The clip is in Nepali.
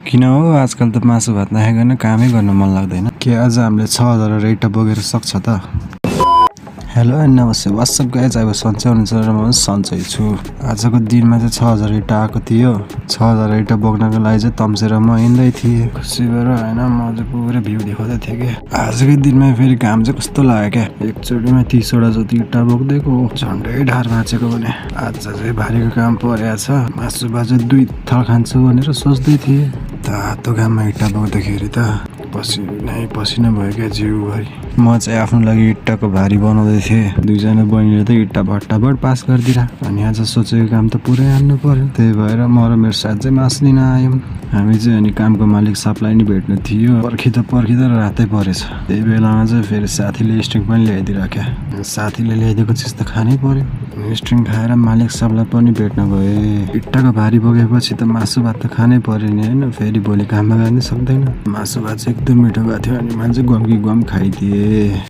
किन हो आजकल त मासु भात नखाइकन कामै गर्न मन लाग्दैन के आज हामीले 6000 रेटा बोकेर सक्छ त। हेलो एन्ड नमस्ते वाट्सअप गाइज अब सन्चै हुनुहुन्छ र म सन्चै छु। आजको दिनमा चाहिँ 6000 रेटा आएको थियो। 6000 रेटा बोक्नको लागि चाहिँ तम्सेर म हिँड्दै थिएँ खुसी भएर होइन म चाहिँ पुरै भ्यू देखाउँदै थिएँ क्या। आजकै दिनमा फेरि काम चाहिँ कस्तो लाग्यो क्या, एकचोटिमा 30 वटा जति इट्टा बोक्दैको झन्डै ढाड भाँचेको भने। आज चाहिँ भारीको काम परेको छ, मासु भात चाहिँ 2 थल खान्छु भनेर सोच्दै थिएँ। तातो घाममा इट्टा बोक्दाखेरि त पसिना भयो क्या जिउभरि। म चाहिँ आफ्नो लागि इट्टाको भारी बनाउँदै थिएँ, दुईजना बहिनीले त इट्टा भट्टाभट पास गरिदिएर अनि आज सोचेको काम त पुरै हान्नु पर्यो। त्यही भएर म र मेरो साथ चाहिँ मासु लिन आयौँ। हामी चाहिँ अनि कामको मालिक साहबलाई नि भेट्नु थियो। पर्खिँदा रातै परेछ। त्यही बेलामा चाहिँ फेरि साथीले स्ट्रिङ पनि ल्याइदिइराख्या। साथीले ल्याइदिएको चिज त खानै पर्यो। स्ट्रिङ खाएर मालिक साहबलाई पनि भेट्न गएँ। इट्टाको भारी बोकेपछि त मासु भात त खानै पर्यो नि होइन, फेरि भोलि काममा जानै सक्दैन। मासु भात चाहिँ एकदम मिठो भएको थियो अनि मैले चाहिँ गम कि गम खाइदिएँ।